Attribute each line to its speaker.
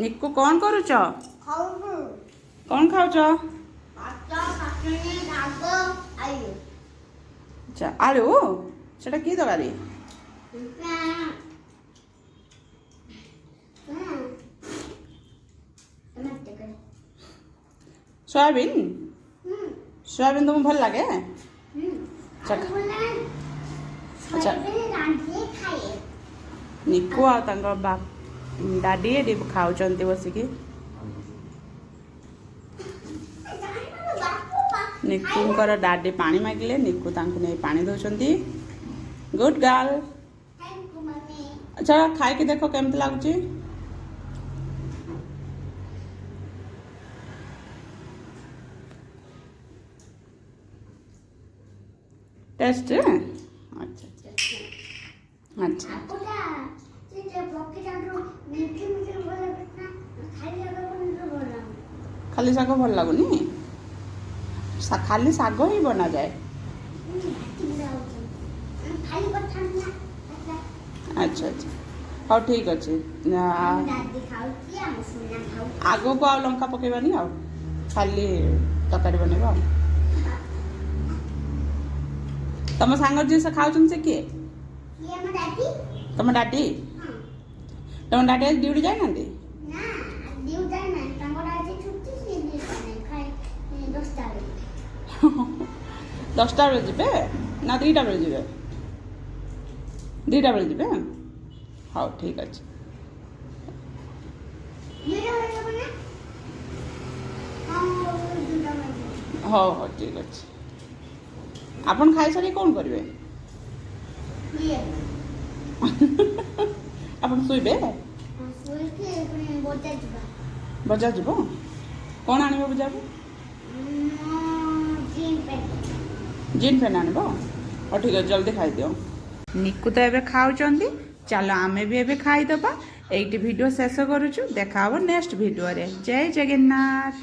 Speaker 1: ନିକୁ କ'ଣ କରୁଛ?
Speaker 2: ଖାଉଛୁ।
Speaker 1: କ'ଣ ଖାଉଛ?
Speaker 2: ଭାତ, ଚଟଣି, ଶାଗ, ଆଳୁ।
Speaker 1: ଆଚ୍ଛା, ଆଳୁ। ସେଟା କି ତରକାରୀ?
Speaker 2: ଟମାଟୋ ତରକାରୀ।
Speaker 1: ସୋୟାବିନ୍? ସୋୟାବିନ୍ ତୁମକୁ ଭଲ ଲାଗେ?
Speaker 2: ଆଳୁ ଭଲ ଲାଗେ।
Speaker 1: ଆଚ୍ଛା।
Speaker 2: ସୋୟାବିନ୍ ରାନ୍ଧି ଖାଏ।
Speaker 1: ନିକୁ ଆଉ ତାଙ୍କ ବାପ ଡାଡି ଏଠି ଖାଉଛନ୍ତି ବସିକି। ନିକୁଙ୍କର ଡାଡି ପାଣି ମାଗିଲେ, ନିକୁ ତାଙ୍କୁ ନେଇ ପାଣି ଦେଉଛନ୍ତି। Good girl.
Speaker 2: Thank you, mummy.
Speaker 1: ଆଚ୍ଛା, ଖାଇକି ଦେଖ କେମିତି ଲାଗୁଛି। ଟେଷ୍ଟ? ଆଚ୍ଛା।
Speaker 2: ଆଗୁଟା ସେ ଯେ ପକେଇଟାରୁ ମିଠି ମିଠି ଭଲ ନା, ଖାଲି ଶାଗ ଭଲ ଲାଗୁନି।
Speaker 1: ଖାଲି ଶାଗ ଭଲ ଲାଗୁନି? ଖାଲି ଶାଗ ହିଁ ବନାଯାଏ।
Speaker 2: ଖାଲି କଥା ନା।
Speaker 1: ଆଚ୍ଛା, ହଉ, ଠିକ୍ ଅଛି।
Speaker 2: ଦାଦି ଖାଉଛି, ଆମ ସୁନା ଖାଉଛି।
Speaker 1: ଆଗକୁ ଆଉ ଲଙ୍କା ପକେଇବାନି, ଆଉ ଖାଲି ତରକାରୀ ବନେଇବା। ଆଉ ତମ ସାଙ୍ଗ ଯିଏ ସେ ଖାଉଛନ୍ତି, ସେ କିଏ?
Speaker 2: କିଏ? ଆମ ଦାଦି।
Speaker 1: ତମ ଡାଡି?
Speaker 2: ହଁ।
Speaker 1: ତମ ଡାଡି ଆଜି ଡ୍ୟୁଟି ଯାଇନାହାନ୍ତି?
Speaker 2: ନା, ଡ୍ୟୁଟି ନାହିଁ ତାଙ୍କର, ଆଜି ଛୁଟି। ସିଏ ଡ୍ୟୁଟି ନାହିଁ, ଖାଇ 10ଟା ବେଳେ।
Speaker 1: 10ଟା ବେଳେ ଯିବେ ନା 2ଟା ବେଳେ ଯିବେ? 2ଟା ବେଳେ ଯିବେ। ହଉ, ଠିକ୍ ଅଛି।
Speaker 2: 2ଟା ବେଳେ ଯିବ ନା? ହଁ, 2ଟା ବେଳେ ଯିବ।
Speaker 1: ହଉ, ଠିକ୍ ଅଛି। ଆପଣ ଖାଇସାରି କ'ଣ କରିବେ?
Speaker 2: କିଏ?
Speaker 1: ଆପଣ ଶୋଇବେ?
Speaker 2: ଶୋଇକି ପୁଣି ବଜାର ଯିବା।
Speaker 1: ବଜାର ଯିବ? କ'ଣ ଆଣିବ ବଜାରରୁ?
Speaker 2: Jean pant.
Speaker 1: ଜିନ୍ ପ୍ୟାଣ୍ଟ ଆଣିବ? ହଉ, ଠିକ୍ ଅଛି, ଜଲ୍ଦି ଖାଇଦିଅ। ନିକୁ ତ ଏବେ ଖାଉଛନ୍ତି, ଚାଲ ଆମେ ବି ଏବେ ଖାଇଦେବା। ଏଇଠି ଭିଡ଼ିଓ ଶେଷ କରୁଛୁ। ଦେଖା ହେବ ନେକ୍ସଟ ଭିଡ଼ିଓରେ। ଜୟ ଜଗନ୍ନାଥ।